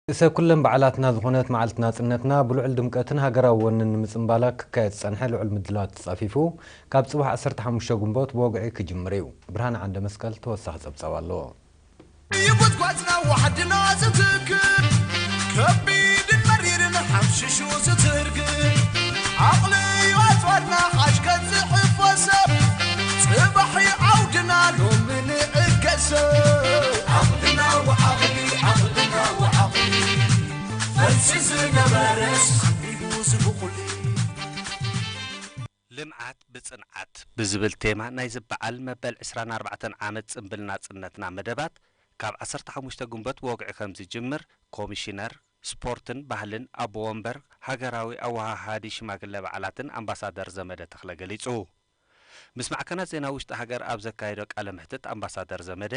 ርእሰ ኩለን በዓላትና ዝኾነት መዓልቲ ናጽነትና ብልዑል ድምቀትን ሃገራዊ ወንን ንምጽንባላ ክካየድ ዝጸንሐ ልዑል ምድላዋት ተጻፊፉ ካብ ጽባሕ ዓሰርተ ሓሙሽተ ግንቦት ብወግዒ ክጅምር እዩ። ብርሃን ዓንደ መስቀል ተወሳኺ ጸብጻብ ኣለዎ። ይጉትጓትና ዋሕድና ዝትክእ ከቢድን መሪርን ሓምሽሹ ዝትርግእ ዓቕሊ እዩ ኣጽዋርና ሓሽ ከጽሕፎ ሰብ ጽባሕ እዩ ዓውድና ሎሚ ንዕገሰ ዓቕልና ወዓቕሊ ዓቕልና ወዓቕሊ ፈልሲ ዝነበረስ ሓቢቡ ዝብኹል ልምዓት ብጽንዓት ብዝብል ቴማ ናይዚ በዓል መበል ዕስራን ኣርባዕተን ዓመት ጽምብል ናጽነትና መደባት ካብ ዓሰርተ ሓሙሽተ ግንቦት ብወግዒ ከም ዝጅምር ኮሚሽነር ስፖርትን ባህልን ኣቦ ወንበር ሃገራዊ ኣወሃሃዲ ሽማግለ በዓላትን ኣምባሳደር ዘመደ ተኽለ ገሊጹ። ምስ ማዕከናት ዜና ውሽጢ ሃገር ኣብ ዘካየዶ ቃለ መሕትት ኣምባሳደር ዘመደ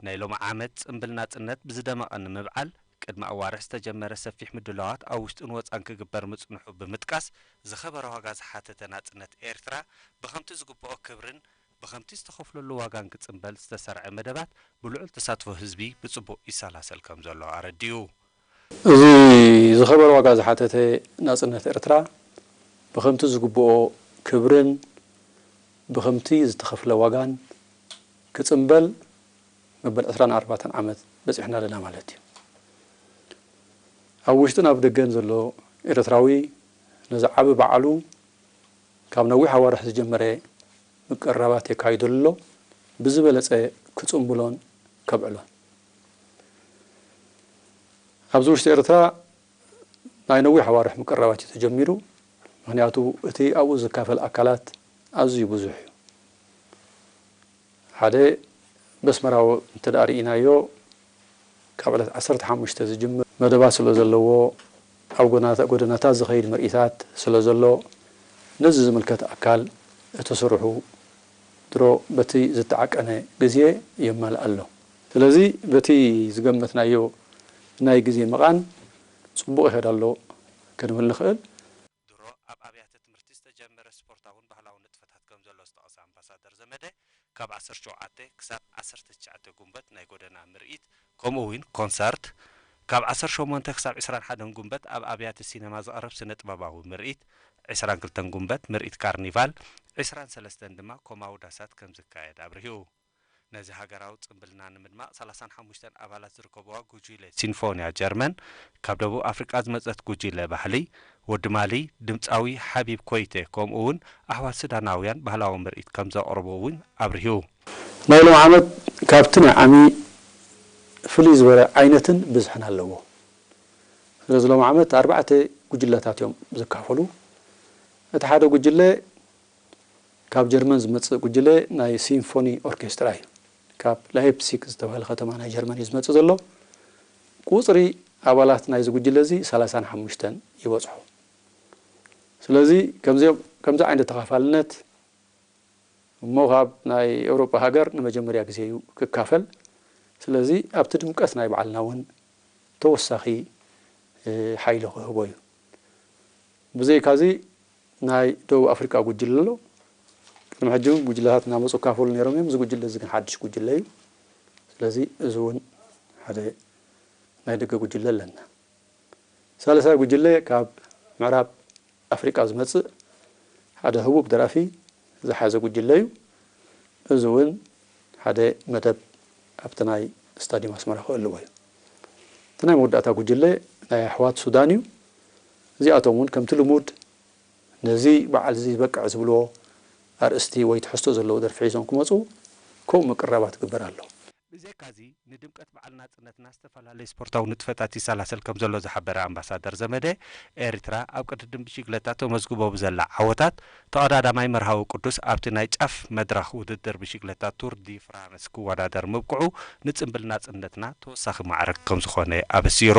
ናይ ሎሚ ዓመት ጽምብል ናጽነት ብዝደመቐ ንምብዓል ቅድሚ ኣዋርሕ ዝተጀመረ ሰፊሕ ምድላዋት ኣብ ውሽጥን ወጻን ክግበር ምጽንሑ ብምጥቃስ ዝኸበረ ዋጋ ዝሓተተ ናጽነት ኤርትራ ብኸምቲ ዝግብኦ ክብርን ብኸምቲ ዝተኸፍለሉ ዋጋን ክጽንበል ዝተሰርዐ መደባት ብልዑል ተሳትፎ ህዝቢ ብጽቡቕ ይሰላሰል ከም ዘሎ ኣረዲኡ። እዚ ዝኸበረ ዋጋ ዝሓተተ ናጽነት ኤርትራ ብኸምቲ ዝግብኦ ክብርን ብኸምቲ ዝተኸፍለ ዋጋን ክጽንበል መበል ዕስራን ኣርባዕተን ዓመት በጺሕና ኣለና ማለት እዩ። ኣብ ውሽጥን ኣብ ደገን ዘሎ ኤርትራዊ ነዚ ዓቢ በዓሉ ካብ ነዊሕ ኣዋርሕ ዝጀመረ ምቅርራባት የካይዶ ኣሎ፣ ብዝበለጸ ክጽንብሎን ከብዕሎን። ኣብዚ ውሽጢ ኤርትራ ናይ ነዊሕ ኣዋርሕ ምቅርራባት እዩ ተጀሚሩ። ምኽንያቱ እቲ ኣብኡ ዝካፈል ኣካላት ኣዝዩ ብዙሕ እዩ። ሓደ በስመራዊ እንተ ደኣ ርኢናዮ ካብ ዕለት ዓሰርተ ሓሙሽተ ዝጅምር መደባት ስለ ዘለዎ ኣብ ጎናታ- ጎደናታት ዝኸይድ ምርኢታት ስለ ዘሎ ነዚ ዝምልከት ኣካል እቲ ስርሑ ድሮ በቲ ዝተዓቀነ ግዜ የማልእ ኣሎ። ስለዚ በቲ ዝገመትናዮ ናይ ግዜ መቓን ጽቡቕ ይኸድ ኣሎ ክንብል ንኽእል። ድሮ ኣብ ኣብያተ ትምህርቲ ዝተጀመረ ስፖርታውን ባህላውን ንጥፈታት ከም ዘሎ ዝጠቐሰ ኣምባሳደር ዘመደ ካብ ዓሰርተ ሸውዓተ ክሳብ ዓሰርተ ትሽዓተ ጉንበት ናይ ጎደና ምርኢት ከምኡ እውን ኮንሰርት ካብ ዓሰርተ ሸሞንተ ክሳብ ዕስራን ሓደን ጉንበት ኣብ ኣብያተ ሲነማ ዝቐርብ ስነ ጥበባዊ ምርኢት ዕስራን ክልተን ጉንበት ምርኢት ካርኒቫል ዕስራን ሰለስተን ድማ ኮማዊ ዳሳት ከም ዝካየድ ኣብርሂኡ። ነዚ ሃገራዊ ጽምብልና ንምድማቕ ሰላሳን ሓሙሽተን ኣባላት ዝርከብዋ ጉጂለ ሲንፎንያ ጀርመን፣ ካብ ደቡብ ኣፍሪቃ ዝመጸት ጉጂለ ባህሊ፣ ወዲ ማሊ ድምጻዊ ሓቢብ ኮይቴ፣ ከምኡ እውን ኣሕዋት ሱዳናውያን ባህላዊ ምርኢት ከም ዘቕርቡ እውን ኣብርሂቡ። ናይ ሎም ዓመት ካብቲ ናይ ዓሚ ፍልይ ዝበለ ዓይነትን ብዝሕን ኣለዎ። ስለዚ ሎም ዓመት ኣርባዕተ ጉጅለታት እዮም ዝካፈሉ። እቲ ሓደ ጉጅለ ካብ ጀርመን ዝመጽእ ጉጅለ ናይ ሲምፎኒ ኦርኬስትራ እዩ። ካብ ላይፕሲክ ዝተባህለ ከተማ ናይ ጀርመን እዩ ዝመጽእ ዘሎ። ቁጽሪ ኣባላት ናይዚ ጉጅለ እዚ ሰላሳን ሓሙሽተን ይበጽሑ። ስለዚ ከምዚ ከምዚ ዓይነት ተኻፋልነት እሞ ካብ ናይ ኤውሮጳ ሃገር ንመጀመርያ ግዜ እዩ ክካፈል። ስለዚ ኣብቲ ድምቀት ናይ በዓልና እውን ተወሳኺ ሓይሊ ክህቦ እዩ። ብዘይካዚ ናይ ደቡብ ኣፍሪቃ ጉጅለ ኣሎ። ቅድሚ ሕጂ እውን ጉጅለታት እናመፁ ይካፈሉ ነይሮም እዮም። እዚ ጉጅለ እዚ ግን ሓድሽ ጉጅለ እዩ። ስለዚ እዚ እውን ሓደ ናይ ደገ ጉጅለ ኣለና። ሳልሳይ ጉጅለ ካብ ምዕራብ ኣፍሪቃ ዝመፅእ ሓደ ህቡብ ደራፊ ዝሓዘ ጉጅለ እዩ። እዚ እውን ሓደ መደብ ኣብቲ ናይ ስታዲየም ኣስመራ ክህልዎ እዩ። እቲ ናይ መወዳእታ ጉጅለ ናይ ኣሕዋት ሱዳን እዩ። እዚኣቶም እውን ከምቲ ልሙድ ነዚ በዓል እዚ ዝበቅዕ ዝብልዎ ኣርእስቲ ወይ ትሕዝቶ ዘለዎ ደርፊ ሒዞም ክመፁ ከምኡ ምቅርራባት ይግበር ኣሎ። ብዘይካዚ ንድምቀት በዓል ናጽነትና ዝተፈላለዩ ስፖርታዊ ንጥፈታት ይሰላሰል ከም ዘሎ ዝሓበረ ኣምባሳደር ዘመደ፣ ኤርትራ ኣብ ቅድድም ብሽግለታ ተመዝግቦ ብዘላ ዓወታት ተቐዳዳማይ መርሃዊ ቅዱስ ኣብቲ ናይ ጫፍ መድረኽ ውድድር ብሽግለታ ቱር ዲ ፍራንስ ክወዳደር ምብቅዑ ንጽምብል ናጽነትና ተወሳኺ ማዕረግ ከም ዝኾነ ኣበሲሩ።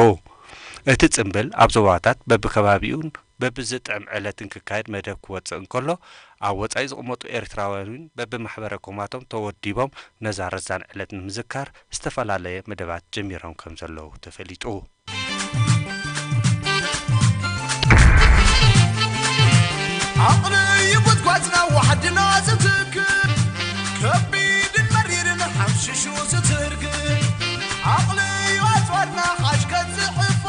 እቲ ጽምብል ኣብ ዞባታት በብከባቢኡን በብዝጥዕም ዕለትን ክካየድ መደብ ክወጽእ እንከሎ፣ ኣብ ወጻኢ ዝቕመጡ ኤርትራውያን እውን በብማሕበረ ኮማቶም ተወዲቦም ነዛ ረዛን ዕለት ንምዝካር ዝተፈላለየ መደባት ጀሚሮም ከም ዘለዉ ተፈሊጡ። ዓቕሊ እዩ ጉድጓድና ዋሕድና ዝትክእ፣ ከቢድን መሪርን ሓምሽሹ ዝትርግእ። ዓቕሊ እዩ ኣጽዋርና ሓሽ ከጽሕፎ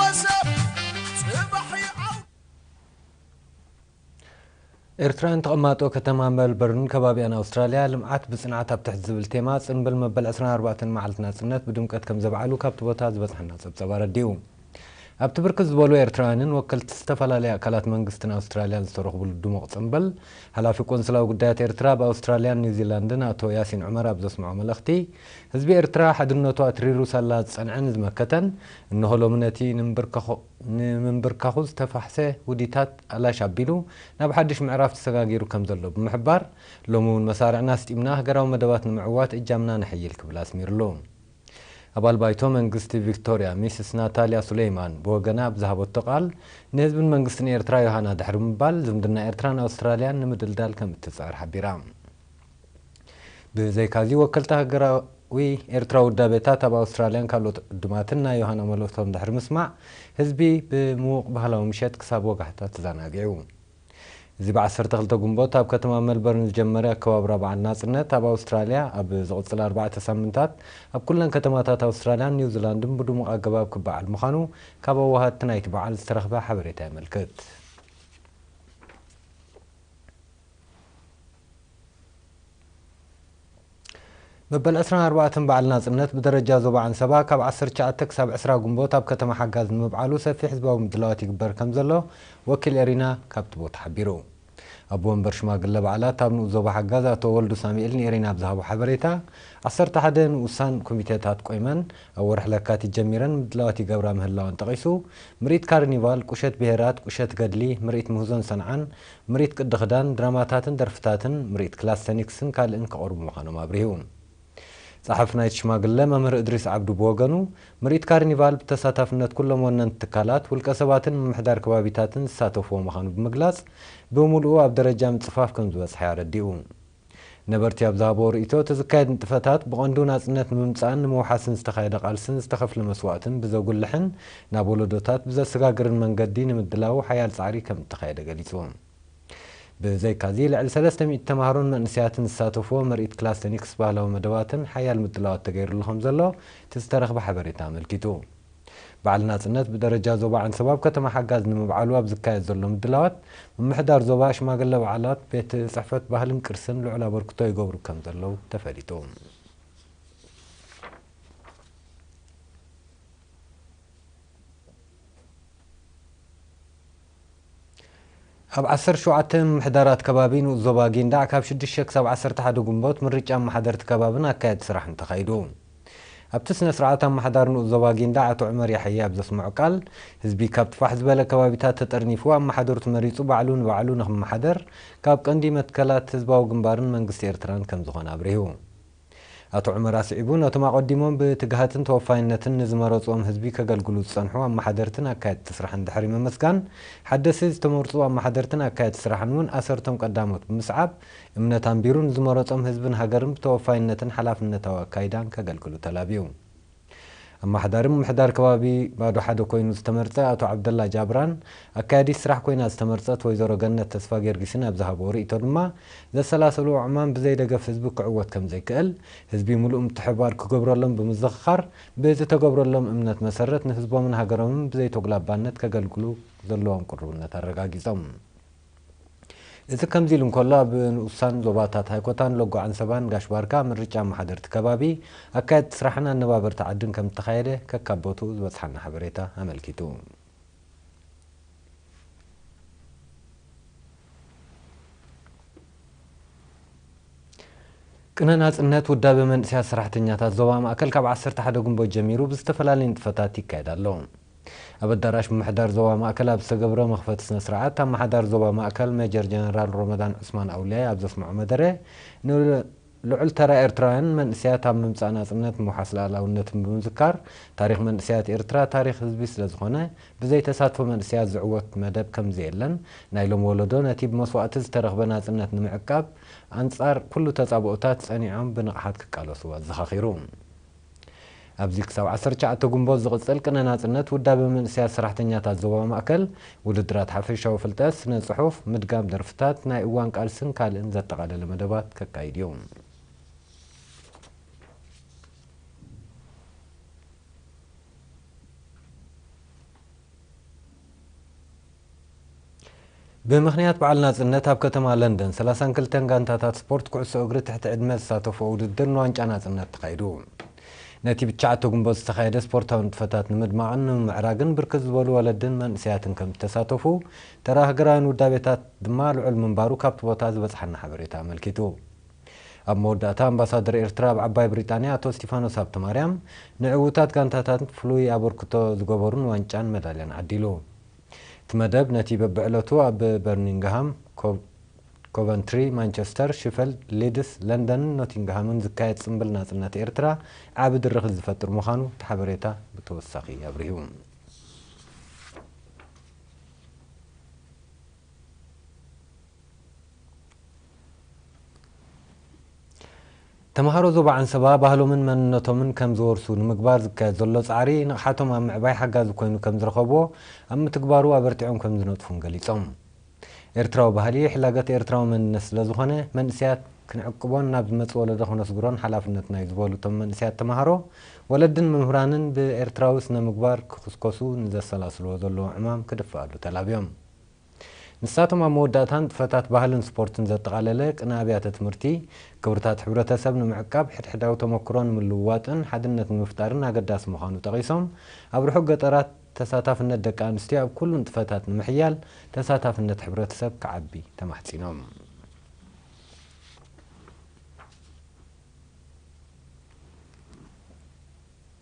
ኤርትራውያን ተቐማጦ ከተማ ሜልበርን ከባቢኣን ኣውስትራልያ፣ ልምዓት ብጽንዓት ኣብ ትሕቲ ዝብል ቴማ ጽንብል መበል ዕስራን ኣርባዕተን መዓልቲ ናጽነት ብድምቀት ከም ዘብዓሉ ካብቲ ቦታ ዝበጽሓና ጸብጻብ ኣረዲኡ። ኣብቲ ብርክት ዝበሉ ኤርትራውያንን ወከልቲ ዝተፈላለያ ኣካላት መንግስትን ኣውስትራልያን ዝተረኽብሉ ድሙቕ ጽንብል፣ ሓላፊ ቆንስላዊ ጉዳያት ኤርትራ ኣብ ኣውስትራልያን ኒውዚላንድን ኣቶ ያሲን ዑመር ኣብ ዘስምዖ መልእኽቲ፣ ህዝቢ ኤርትራ ሓድነቱ ኣትሪሩ ሳላ ዝጸንዐን ዝመከተን፣ እንሆ ሎሚ ነቲ ንምብርከኹ-፣ ንምንብርካኹ ዝተፋሕሰ ውዲታት ኣላሽ ኣቢሉ ናብ ሓድሽ ምዕራፍ ተሰጋጊሩ ከም ዘሎ ብምሕባር፣ ሎሚ እውን መሳርዕና ኣስጢምና ሃገራዊ መደባት ንምዕዋት እጃምና ነሐይል ክብል ኣስሚርሉ። ኣባል ባይቶ መንግስቲ ቪክቶርያ ሚስስ ናታልያ ሱሌይማን ብወገና ኣብ ዝሃበቶ ቃል፣ ንህዝብን መንግስትን ኤርትራ ዮሃና ድሕሪ ምባል ዝምድና ኤርትራን ኣውስትራልያን ንምድልዳል ከም እትጽዕር ሓቢራ። ብዘይካዚ ወከልቲ ሃገራዊ ኤርትራዊ ውዳቤታት ኣብ ኣውስትራልያን ካልኦት ዕዱማትን ናይ ዮሃና መልእኽቶም ድሕሪ ምስማዕ፣ ህዝቢ ብምዉቕ ባህላዊ ምሸት ክሳብ ወጋሕታ ተዘናጊዑ። እዚ ብ ዓሰርተ ክልተ ግንቦት ኣብ ከተማ ሜልበርን ዝጀመረ ኣከባብራ በዓል ናጽነት ኣብ ኣውስትራልያ ኣብ ዝቕጽል ኣርባዕተ ሳምንታት ኣብ ኩለን ከተማታት ኣውስትራልያን ኒውዚላንድን ብድሙቕ ኣገባብ ክበዓል ምዃኑ ካብ ኣዋሃድቲ ናይቲ በዓል ዝተረኽበ ሓበሬታ የመልክት። መበል ዕስራን ኣርባዕተን በዓል ናጽነት ብደረጃ ዞባ ዓንሰባ ካብ ዓሰርተ ትሽዓተ ክሳብ ዕስራ ግንቦት ኣብ ከተማ ሓጋዝ ንምብዓሉ ሰፊሕ ህዝባዊ ምድላዋት ይግበር ከም ዘሎ ወኪል ኤሪና ካብቲ ቦታ ሓቢሩ። ኣቦ ወንበር ሽማግለ በዓላት ኣብ ንኡስ ዞባ ሓጋዝ ኣቶ ወልዱ ሳሙኤል ንኤሪና ኣብ ዝሃቦ ሓበሬታ፣ ዓሰርተ ሓደ ንኡሳን ኮሚቴታት ቆይመን ኣብ ወርሒ ለካቲት ጀሚረን ምድላዋት ይገብራ ምህላወን ጠቒሱ፣ ምርኢት ካርኒቫል፣ ቁሸት ብሄራት፣ ቁሸት ገድሊ፣ ምርኢት ምህዞን ሰንዓን፣ ምርኢት ቅዲ ክዳን፣ ድራማታትን ደርፍታትን፣ ምርኢት ክላስተኒክስን ካልእን ክቐርቡ ምዃኖም ኣብሪሁ። ጸሓፊ ናይቲ ሽማግለ መምህር እድሪስ ዓብዱ ብወገኑ፣ ምርኢት ካርኒቫል ብተሳታፍነት ኩሎም ወነንቲ ትካላት፣ ውልቀ ሰባትን ምምሕዳር ከባቢታትን ዝሳተፍዎ ምዃኑ ብምግላጽ፣ ብምሉኡ ኣብ ደረጃ ምጽፋፍ ከም ዝበጽሐ ኣረዲኡ። ነበርቲ ኣብ ዝሃብዎ ርእይቶ፣ እቲ ዝካየድ ንጥፈታት ብቐንዱ ናጽነት ንምምጻእን ንምውሓስን ዝተኻየደ ቃልስን ዝተኸፍለ መስዋእትን ብዘጉልሕን ናብ ወለዶታት ብዘሰጋግርን መንገዲ ንምድላዉ ሓያል ጻዕሪ ከም እተኻየደ ገሊጹ። ብዘይካዚ፣ ልዕሊ ሰለስተ ሚእቲ ተማሃሮን መንእሰያትን ዝሳተፍዎ ምርኢት ክላስተኒክስ ባህላዊ መደባትን ሓያል ምድላዋት ተገይሩሉ ከም ዘሎ እቲ ዝተረኽበ ሓበሬታ ኣመልኪቱ። በዓል ናጽነት ብደረጃ ዞባ ዓንሰባ ኣብ ከተማ ሓጋዝ ንምብዓሉ ኣብ ዝካየድ ዘሎ ምድላዋት፣ ምምሕዳር ዞባ፣ ሽማግለ በዓላት፣ ቤት ጽሕፈት ባህልን ቅርስን ልዑል ኣበርክቶ ይገብሩ ከም ዘለዉ ተፈሊጡ። ኣብ ዓሰርተ ሸውዓተ ምምሕዳራት ከባቢ ንኡስ ዞባ ጊንዳዕ ካብ ሽዱሽተ ክሳብ ዓሰርተ ሓደ ግንቦት ምርጫ ኣመሓደርቲ ከባብን ኣካየድቲ ስራሕን ተኻይዱ። ኣብቲ ስነ ስርዓት ኣመሓዳሪ ንኡስ ዞባ ጊንዳዕ ኣቶ ዑመር ያሕያ ኣብ ዘስምዖ ቃል፣ ህዝቢ ካብቲ ፋሕ ዝበለ ከባቢታት ተጠርኒፉ ኣመሓደርቱ መሪጹ ባዕሉ ንባዕሉ ንኽመሓደር ካብ ቀንዲ መትከላት ህዝባዊ ግንባርን መንግስቲ ኤርትራን ከም ዝኾነ ኣብሪሁ። ኣቶ ዑመር ኣስዒቡ፣ ነቶም ኣቐዲሞም ብትግሃትን ተወፋይነትን ንዝመረጽዎም ህዝቢ ከገልግሉ ዝጸንሑ ኣመሓደርትን ኣካየድቲ ስራሕን ድሕሪ ምምስጋን፣ ሓደስቲ ዝተመርጹ ኣመሓደርትን ኣካየድቲ ስራሕን እውን ኣሰርቶም ቀዳሞት ብምስዓብ፣ እምነት ኣንቢሩ ንዝመረጾም ህዝብን ሃገርን ብተወፋይነትን ሓላፍነታዊ ኣካይዳን ከገልግሉ ተላብዩ። ኣመሓዳሪ ምምሕዳር ከባቢ ባዶ ሓደ ኮይኑ ዝተመርጸ ኣቶ ዓብደላ ጃብራን፣ ኣካያዲት ስራሕ ኮይና ዝተመርጸት ወይዘሮ ገነት ተስፋ ጊዮርጊስን ኣብ ዝሃብዎ ርእይቶ ድማ፣ ዘሰላሰልዎ ዕማም ብዘይ ደገፍ ህዝቢ ክዕወት ከም ዘይክእል፣ ህዝቢ ምሉእ ምትሕብባር ክገብረሎም ብምዝኽኻር፣ ብዝተገብረሎም እምነት መሰረት ንህዝቦምን ሃገሮምን ብዘይተጉላባነት ከገልግሉ ዘለዎም ቅሩብነት ኣረጋጊጾም። እዚ ከምዚ ኢሉ እንከሎ፣ ኣብ ንኡሳን ዞባታት ሃይኮታን ሎጎ ዓንሰባን ጋሽ ባርካ ምርጫ ኣመሓደርቲ ከባቢ፣ ኣካየድቲ ስራሕን ኣነባበርቲ ዓድን ከም እተኻየደ ከካብ ቦትኡ ዝበጽሓና ሓበሬታ ኣመልኪቱ። ቅነ ናጽነት ውዳበ መንእሰያት ሰራሕተኛታት ዞባ ማእከል ካብ ዓሰርተ ሓደ ግንቦት ጀሚሩ ብዝተፈላለየ ንጥፈታት ይካየድ ኣሎ። ኣብ ኣዳራሽ ምምሕዳር ዞባ ማእከል ኣብ ዝተገብረ መኽፈቲ ስነ ስርዓት፣ ኣመሓዳሪ ዞባ ማእከል ሜጀር ጀነራል ሮመዳን ዑስማን ኣውልያይ ኣብ ዘስምዖ መደረ፣ ንልዑል ተራ ኤርትራውያን መንእሰያት ኣብ ምምጻእ ናጽነት ምውሓስ ልኣላውነትን ብምዝካር፣ ታሪኽ መንእሰያት ኤርትራ ታሪኽ ህዝቢ ስለ ዝኾነ፣ ብዘይ ተሳትፎ መንእሰያት ዝዕወት መደብ ከም ዘየለን፣ ናይ ሎሚ ወለዶ ነቲ ብመስዋእቲ ዝተረኽበ ናጽነት ንምዕቃብ፣ ኣንጻር ኩሉ ተጻብኦታት ጸኒዖም ብንቕሓት ክቃለሱ ኣዘኻኺሩ። ኣብዚ ክሳብ ዓሰርተ ትሽዓተ ግንቦት ዝቕጽል ቅነ ናጽነት፣ ውዳበ መንእሰያት ሰራሕተኛታት ዞባ ማእከል፣ ውድድራት ሓፈሻዊ ፍልጠት፣ ስነ ጽሑፍ፣ ምድጋም ደርፍታት፣ ናይ እዋን ቃልስን ካልእን ዘጠቓለለ መደባት ከካይድ እዩ። ብምኽንያት በዓል ናጽነት ኣብ ከተማ ለንደን ሰላሳን ክልተን ጋንታታት ስፖርት ኩዕሶ እግሪ ትሕቲ ዕድመ ዝሳተፎ ውድድር ንዋንጫ ናጽነት ተኻይዱ። ነቲ ብትሽዓተ ግንቦት ዝተኻየደ ስፖርታዊ ንጥፈታት ንምድማቕን ንምምዕራግን ብርክት ዝበሉ ወለድን መንእሰያትን ከም ዝተሳተፉ፣ ተራ ሃገራውያን ውዳቤታት ድማ ልዑል ምንባሩ ካብቲ ቦታ ዝበጽሓና ሓበሬታ ኣመልኪቱ። ኣብ መወዳእታ ኣምባሳደር ኤርትራ ኣብ ዓባይ ብሪጣንያ ኣቶ እስቲፋኖስ ሃብተማርያም ንዕዉታት ጋንታታት ፍሉይ ኣበርክቶ ዝገበሩን ዋንጫን መዳልያን ዓዲሉ። እቲ መደብ ነቲ በብዕለቱ ኣብ በርሚንግሃም፣ ኮ-፣ ኮቨንትሪ፣ ማንቸስተር፣ ሽፈልድ፣ ሊድስ፣ ለንደንን ኖቲንግሃምን ዝካየድ ጽምብል ናጽነት ኤርትራ ዓቢ ድርኺት ዝፈጥር ምዃኑ እቲ ሓበሬታ ብተወሳኺ ኣብሪሁ። ተምሃሮ ዞባ ዓንሰባ ባህሎምን መንነቶምን ከም ዝወርሱ ንምግባር ዝካየድ ዘሎ ጻዕሪ ንቕሓቶም ኣብ ምዕባይ ሓጋዚ ኮይኑ ከም ዝረኸብዎ፣ ኣብ ምትግባሩ ኣበርቲዖም ከም ዝነጥፉን ገሊጾም። ኤርትራዊ ባህሊ ሕላገት ኤርትራዊ መንነት ስለ ዝኾነ፣ መንእሰያት ክንዕቅቦን ናብ ዝመጽእ ወለዶ ክነስግሮን ሓላፍነትና እዩ ዝበሉ እቶም መንእሰያት ተምሃሮ፣ ወለድን መምህራንን ብኤርትራዊ ስነ ምግባር ክኹስኮሱ ንዘሰላስልዎ ዘለዉ ዕማም ክድፍኣሉ ተላብዮም። ንሳቶም ኣብ መወዳእታ ንጥፈታት ባህልን ስፖርትን ዘጠቓለለ ቅነ ኣብያተ ትምህርቲ፣ ክብርታት ሕብረተሰብ ንምዕቃብ፣ ሕድሕዳዊ ተመክሮ ንምልውዋጥን ሓድነት ንምፍጣርን ኣገዳሲ ምዃኑ ጠቒሶም፣ ኣብ ርሑቕ ገጠራት ተሳታፍነት ደቂ ኣንስትዮ ኣብ ኩሉ ንጥፈታት ንምሕያል ተሳታፍነት ሕብረተሰብ ክዓቢ ተማሕጺኖም።